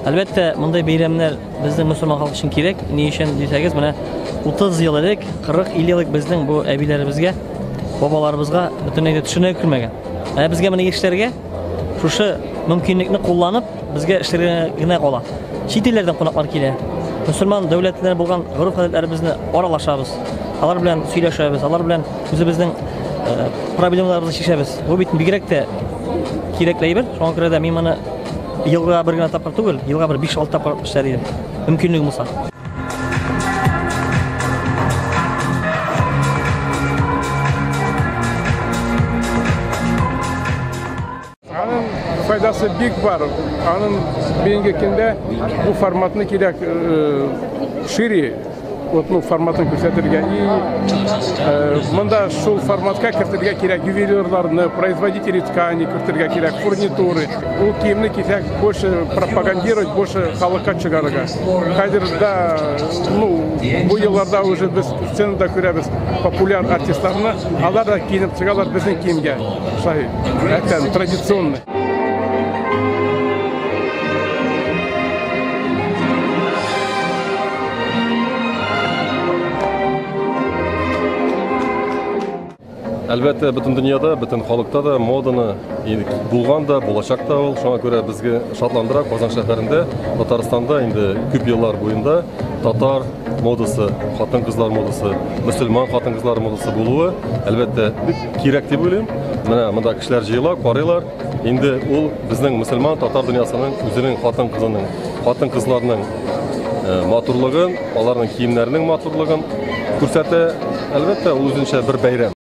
Әлбәттә, мондый бәйрәмнәр безнең мөселман халкы өчен кирәк. Ни өчен дисәгез, менә 30 ел элек, 40-50 ел элек безнең бу әбиләребезгә, бабаларыбызга бөтенләй дә төшенә кермәгән. Ә безгә менә яшьләргә шушы мөмкинлекне кулланып, безгә эшләргә генә кала. Чит илләрдән кунаклар килә. Мөселман дәүләтләре булган гореф-гадәтләребезне аралашабыз. Алар белән сөйләшәбез, алар белән үзебезнең проблемаларыбызны чишәбез. Бу бит бигрәк тә кирәкле әйбер. Шуңа күрә дә мин моны елга бер генә тапкыр түгел, елга бер 5-6 тапкыр эшләр идем. Мөмкинлегем булса. Аның файдасы бик бар. Аның бүгенге көндә бу форматны кирәк шире, вот, ну, форматын күрсәтергә. И монда шул форматка кертергә кирәк ювелирларны, производители ткани кертергә кирәк, фурнитуры. Ул киемне кисәк больше пропагандировать, больше халыкка чыгарырга. Хәзер да, ну, бу елларда уже без сценада күрәбез популяр артистларны, алар да киенеп чыгалар безнең киемгә. Шулай, әйтәм, традиционный. Әлбәттә, бөтен дөньяда, бөтен халыкта да моданы булган да, булачак та ул. Шуңа күрә безгә шатландыра Казан шәһәрендә, Татарстанда инде күп еллар буенда татар модасы, хатын-кызлар модасы, мөселман хатын-кызлар модасы булуы, әлбәттә, бик кирәк дип уйлыйм. Менә монда кешеләр җыела, карыйлар. Инде ул безнең мөселман татар дөньясының үзенең хатын-кызының, хатын-кызларның матурлыгын, аларның киемнәренең матурлыгын күрсәтә. Әлбәттә, ул үзенчә бер бәйрәм.